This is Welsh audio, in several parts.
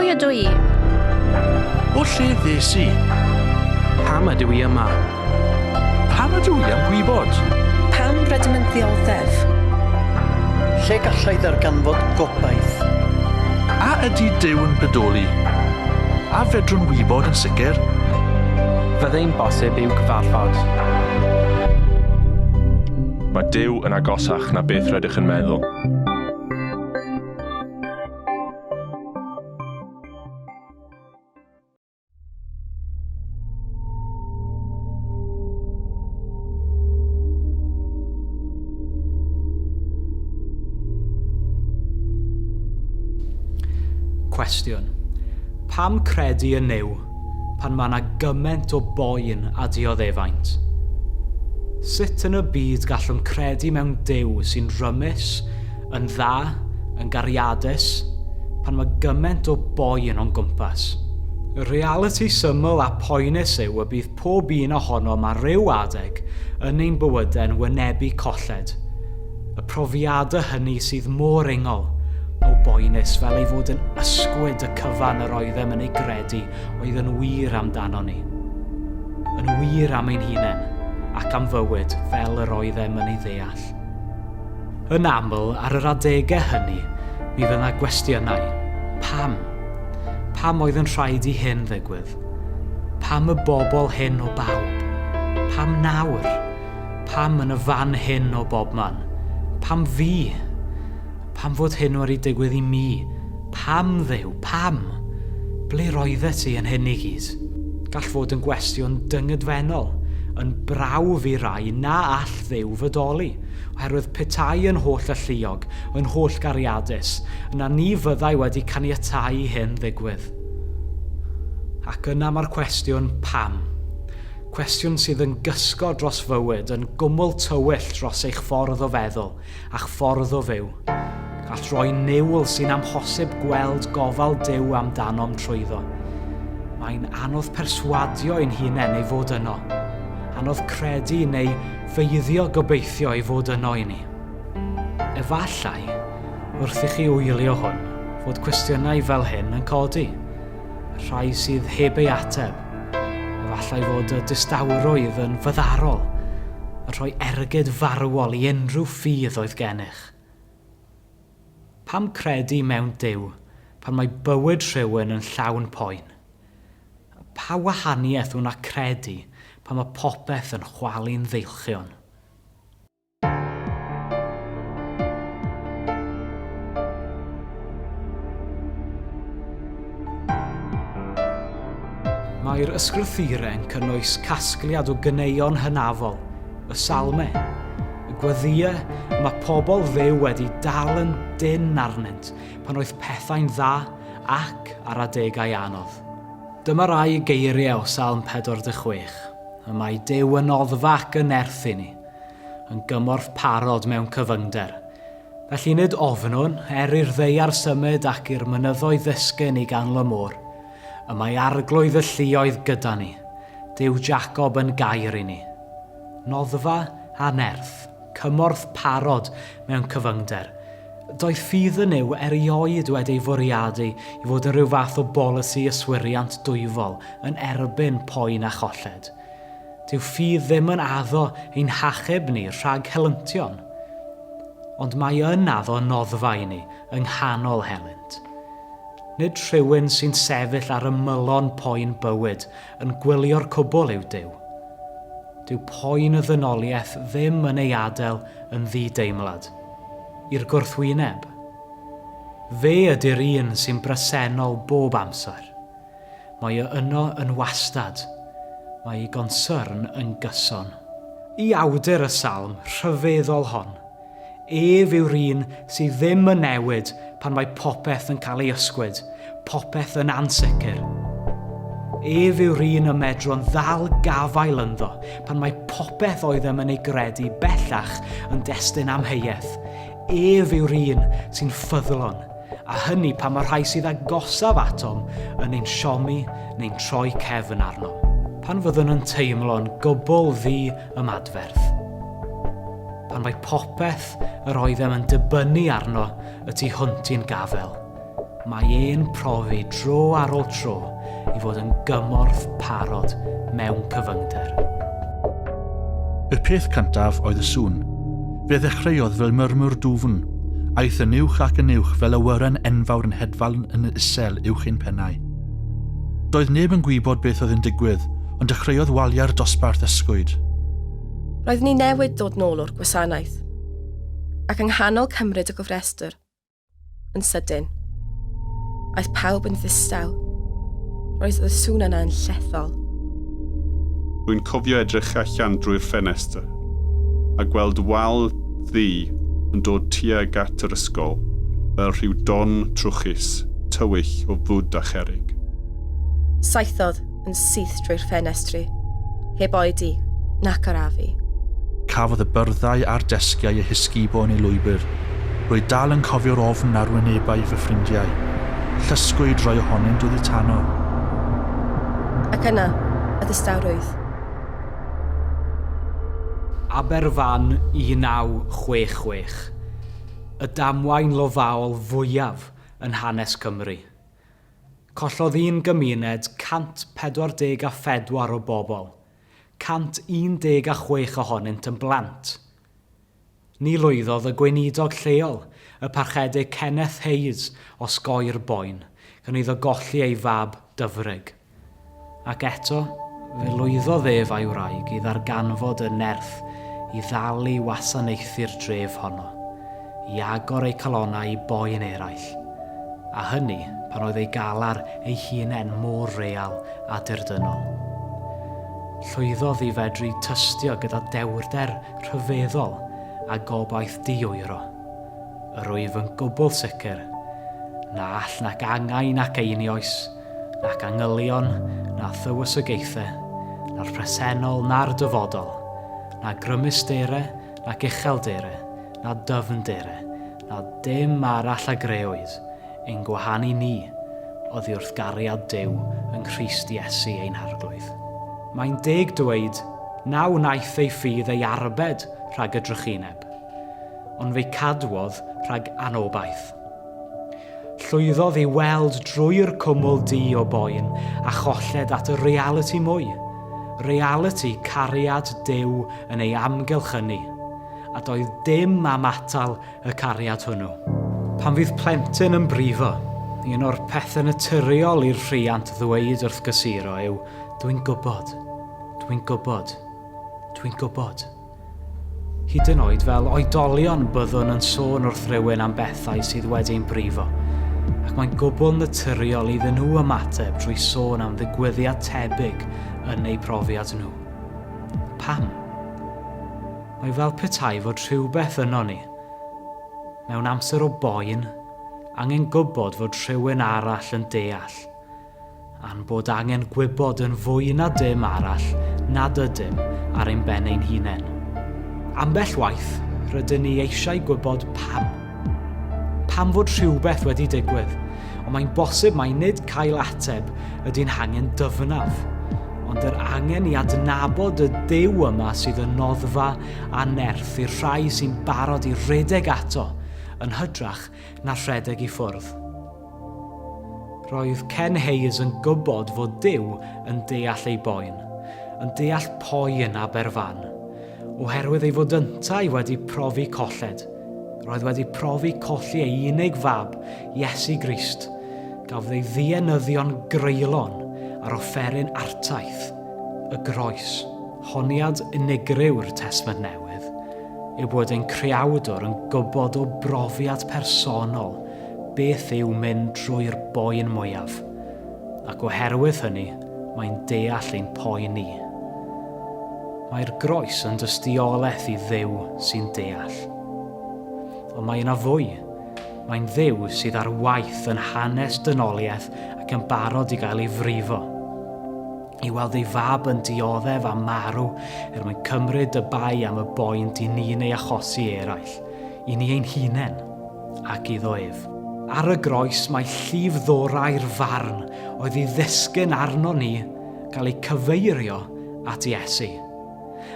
Pwy ydw i? O lle ddes i? Pam ydw i yma? Pam ydw i am gwybod? Pam rydym yn ddioddef? Lle gallai ddarganfod gobaith? A ydy Duw yn bodoli? A fedrwn wybod yn sicr? Fyddai'n bosib i'w gyfarfod? Mae Duw yn agosach na beth rydych yn meddwl. Cwestiwn. Pam credu yn Nuw pan mae yna gymaint o boen a dioddefaint? Sut yn y byd gallwn credu mewn Duw sy'n rymus, yn dda, yn gariadus, pan mae gymaint o boen o'n gwmpas? Y realiti syml a phoenus yw y bydd pob un ohonom ar ryw adeg yn ein bywydau'n wynebu colled. Y profiadau hynny sydd mor ingol o boenus fel ei fod yn ysgwyd y cyfan yr oeddem yn ei gredu oedd yn wir amdanon ni. Yn wir am ein hunain ac am fywyd fel yr oeddem yn ei ddeall. Yn aml, ar yr adegau hynny, mi fydd 'na gwestiynau. Pam? Pam oedd yn rhaid i hyn ddigwydd? Pam y bobl hyn o bawb? Pam nawr? Pam yn y fan hyn o bobman? Pam fi? Pam fod hyn wedi digwydd i mi? Pam, Dduw? Pam? Ble roeddet ti yn hyn i gyd? Gall fod yn gwestiwn dyngedfennol, yn brawf i rai na all Dduw fodoli, oherwydd petai yn holl alluog, yn holl gariadus, yna ni fyddai wedi caniatáu i hyn ddigwydd. Ac yna mae'r cwestiwn pam? Cwestiwn sydd yn gysgod dros fywyd, yn gwmwl tywyll dros eich ffordd o feddwl a'ch ffordd o fyw. Gall roi niwl sy'n amhosib gweld gofal Duw amdanom trwyddo. Mae'n anodd perswadio ein hunain ei fod yno. Anodd credu neu feiddio gobeithio ei fod yno i ni. Efallai, wrth i chi wylio hwn, fod cwestiynau fel hyn yn codi, rhai sydd heb ei ateb. Efallai fod y distawrwydd yn fyddarol, yn rhoi ergyd farwol i unrhyw ffydd oedd gennych. Pam credu mewn Duw pan mae bywyd rhywun yn llawn poen? Pa wahaniaeth wna credu pan mae popeth yn chwalu'n ddeilchion? Mae'r ysgrythurau yn cynnwys casgliad o ganeuon hynafol, y salmau, y gweddïau y mae pobl Dduw wedi dal yn dynn arnynt pan oedd pethau'n dda ac ar adegau anodd. Dyma rai geiriau o Salm 46, Y mae Duw yn noddfa ac yn nerth i ni, yn gymorth parod mewn cyfyngder. Felly nid ofnwn, er i'r ddaear symud ac i'r mynyddoedd ddisgyn i ganol y môr. Y mae Arglwydd y lluoedd gyda ni, Duw Jacob yn gaer i ni. Noddfa a nerth, cymorth parod mewn cyfyngder. Doedd ffydd yn Nuw erioed wedi ei fwriadu i fod yn rhyw fath o bolisi yswiriant dwyfol yn erbyn poen a cholled. Dyw ffydd ddim yn addo ein hachub ni rhag helyntion, ond mae yn addo noddfa i ni yng nghanol helynt. Nid rhywun sy'n sefyll ar ymylon poen bywyd yn gwylio'r cwbl yw Duw. Dyw poen y ddynoliaeth ddim yn ei adael yn ddi-deimlad. I'r gwrthwyneb. Fe ydy'r un sy'n bresennol bob amser. Mae o yno yn wastad. Mae ei gonsyrn yn gyson. I awdur y salm rhyfeddol hon, ef yw'r un sydd ddim yn newid pan mae popeth yn cael ei ysgwyd, popeth yn ansicr. Ef yw'r un y medrwn ddal gafael ynddo pan mae popeth oeddem yn ei gredu bellach yn destun amheuaeth. Ef yw'r un sy'n ffyddlon a hynny pan mae'r rhai sydd agosaf atom yn ein siomi neu'n troi cefn arnom. Pan fyddwn yn teimlo'n gwbl ddi-ymadferth. Pan mae popeth yr oeddem yn dibynnu arno y tu hwnt i'n gafael. Mae e'n profi dro ar ôl tro i fod yn gymorth parod mewn cyfyngder. Y peth cyntaf oedd y sŵn. Fe ddechreuodd fel murmur dwfn. Aeth yn uwch ac yn uwch fel awyren enfawr yn hedfan yn isel uwch ein pennau. Doedd neb yn gwybod beth oedd yn digwydd, ond dechreuodd waliau'r dosbarth ysgwyd. Roeddwn i newydd dod nôl o'r gwasanaeth, ac yng nghanol cymryd y gofrestr, Yn sydyn, aeth pawb yn ddistaw. Roedd y sŵn yna yn llethol. Rwy'n cofio edrych allan drwy'r ffenestr a gweld wal ddu yn dod tuag at yr ysgol fel rhyw don trwchus, tywyll o fwd a cherrig. Saethodd yn syth drwy'r ffenestri, heb oedi nac arafu. Cafodd y byrddau a'r desgiau eu hysgubo yn ei lwybr. Rwy dal yn cofio'r ofn ar wynebau fy ffrindiau. Llusgwyd rai ohonynt oddi tano. Ac yna, y distawrwydd. Aberfan 1966. Y damwain lofaol fwyaf yn hanes Cymru. Collodd un gymuned 144 o bobl, 116 ohonynt yn blant. Ni lwyddodd y gweinidog lleol, y Parchedig Kenneth Hayes, osgoi'r boen, gan iddo golli ei fab Dyfrig. Ac eto, fe lwyddodd ef a'i wraig i ddarganfod y nerth i ddal i wasanaethu'r dref honno, i agor eu calonnau i boen eraill, a hynny pan oedd eu galar eu hunain mor real a dirdynnol. Llwyddodd i fedru tystio gyda dewrder rhyfeddol a gobaith di-oero. Yr wyf yn gwbl sicr na all nac angau nac einioes, nac angylion, na thywysogaethau, na'r presennol na'r dyfodol, na grymusdere, nac ucheldere, na dyfndere, na dim arall a greoedd, ein gwahanu ni oddi wrth gariad Duw yng Nghrist Iesu ein Harglwydd. Mae'n deg dweud na wnaeth ei ffydd ei arbed rhag y drychineb, ond fe'i cadwodd rhag anobaith. Llwyddodd i weld drwy'r cwmwl du o boen a cholled at y realiti mwy, realiti cariad Duw yn ei amgylchynu, a doedd dim am atal y cariad hwnnw. Pan fydd plentyn yn brifo, un o'r pethau naturiol i'r rhiant ddweud wrth gysuro yw, 'Dwi'n gwybod, dwi'n gwybod, dwi'n gwybod'. Hyd yn oed fel oedolion byddwn yn sôn wrth rywun am bethau sydd wedi ein brifo, ac mae'n gwbl naturiol iddyn nhw ymateb drwy sôn am ddigwyddiad tebyg yn eu profiad nhw. Pam? Mae fel petai fod rhywbeth yno ni, mewn amser o boen, angen gwybod fod rhywun arall yn deall. a'n bod angen gwybod yn fwy na dim arall nad ydym ar ein ben ein hunain. Ambell waith, rydyn ni eisiau gwybod pam. Pam fod rhywbeth wedi digwydd, ond mae'n bosib mai nid cael ateb ydy'n hangen dyfnaf, ond yr angen i adnabod y Duw yma sydd yn noddfa a nerth i'r rhai sy'n barod i redeg ato yn hytrach na rhedeg i ffwrdd. Roedd Ken Hayes yn gwybod fod Duw yn deall ei boen, yn deall poen Aberfan, oherwydd ei fod yntau wedi profi colled. Roedd wedi profi colli ei unig fab, Iesu Grist, gafodd ei ddienyddio'n greulon ar offeryn artaith, y groes. Honiad unigryw'r Testament Newydd yw bod ein Creawdwr yn gwybod o brofiad personol beth yw mynd drwy'r boen mwyaf, ac oherwydd hynny, mae'n deall ein poen ni. Mae'r groes yn dystiolaeth i Dduw sy'n deall. Ond mae yna fwy. Mae'n Dduw sydd ar waith yn hanes dynoliaeth ac yn barod i gael ei frifo. I weld ei fab yn dioddef a marw er mwyn cymryd y bai am y boen dyn ni'n ei achosi eraill, i ni ein hunain, ac iddo ef. Ar y groes mae llif ddorau'r farn oedd i ddisgyn arno ni gael ei cyfeirio at Iesu.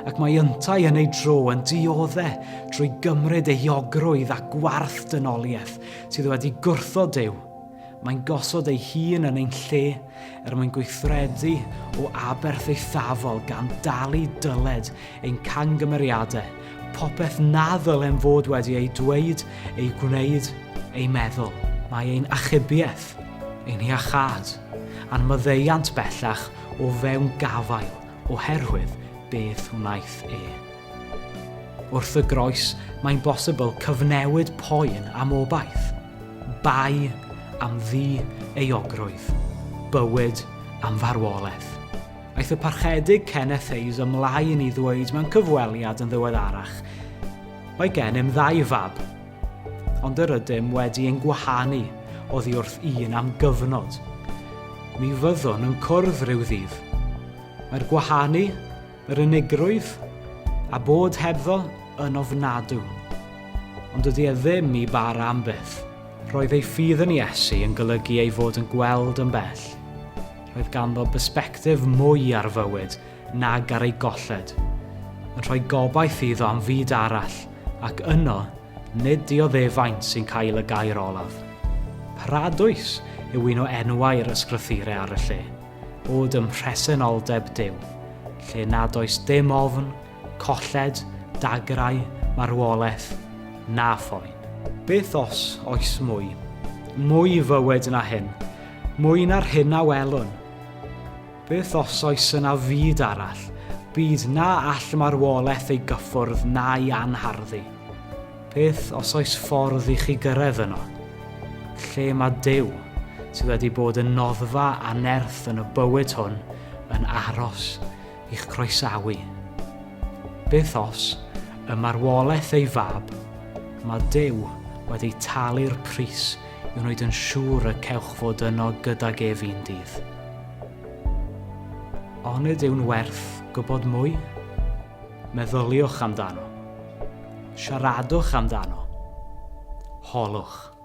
Ac mae yntau yn ei dro yn diodde drwy gymryd euogrwydd a gwarth dynoliaeth sydd wedi gwrthod Duw. Mae'n gosod ei hun yn ein lle er mwyn gweithredu o aberth eithafol gan dalu dyled ein cangymeriadau, popeth na ddylem fod wedi ei dweud, ei gwneud, ei meddwl. Mae ein achubiaeth, ein hiachâd, a'n maddeuant bellach o fewn gafael oherwydd beth wnaeth e. Wrth y groes, mae'n bosibl cyfnewid poen am obaith, bai am ddi-euogrwydd, bywyd am farwolaeth. Aeth y Parchedig Kenneth Hayes ymlaen i ddweud mewn cyfweliad yn ddiweddarach, Mae gennym ddau fab, ond yr ydym wedi ein gwahanu oddi wrth un am gyfnod. Mi fyddwn yn cwrdd rhyw ddydd. Mae'r gwahanu Yr unigrwydd, a bod hebddo, yn ofnadw. Ond dydy e ddim i bara am byth. Roedd ei ffydd yn Iesu yn golygu ei fod yn gweld yn bell. Roedd ganddo bersbectif mwy ar fywyd nag ar ei golled, yn rhoi gobaith iddo am fyd arall, ac yno, nid dioddefaint sy'n cael y gair olaf. Paradwys yw un o enwau'r ysgrythurau ar y lle. Bod ym mhresenoldeb Duw, lle nad oes dim ofn, colled, dagrau, marwolaeth, na phoen. Beth os oes mwy? Mwy i fywyd na hyn? Mwy na'r hyn a welwn? Beth os oes yna fyd arall, byd na all marwolaeth ei gyffwrdd na'i anharddu? Beth os oes ffordd i chi gyrraedd yno? Lle mae Duw, sydd wedi bod yn noddfa a nerth yn y bywyd hwn, yn aros i'ch croesawu? Beth os, ym marwolaeth ei fab, mae Duw wedi talu'r pris i wneud yn siŵr y cewch fod yno gydag ef un dydd? Onid yw'n werth gwybod mwy? Meddyliwch amdano. Siaradwch amdano. Holwch.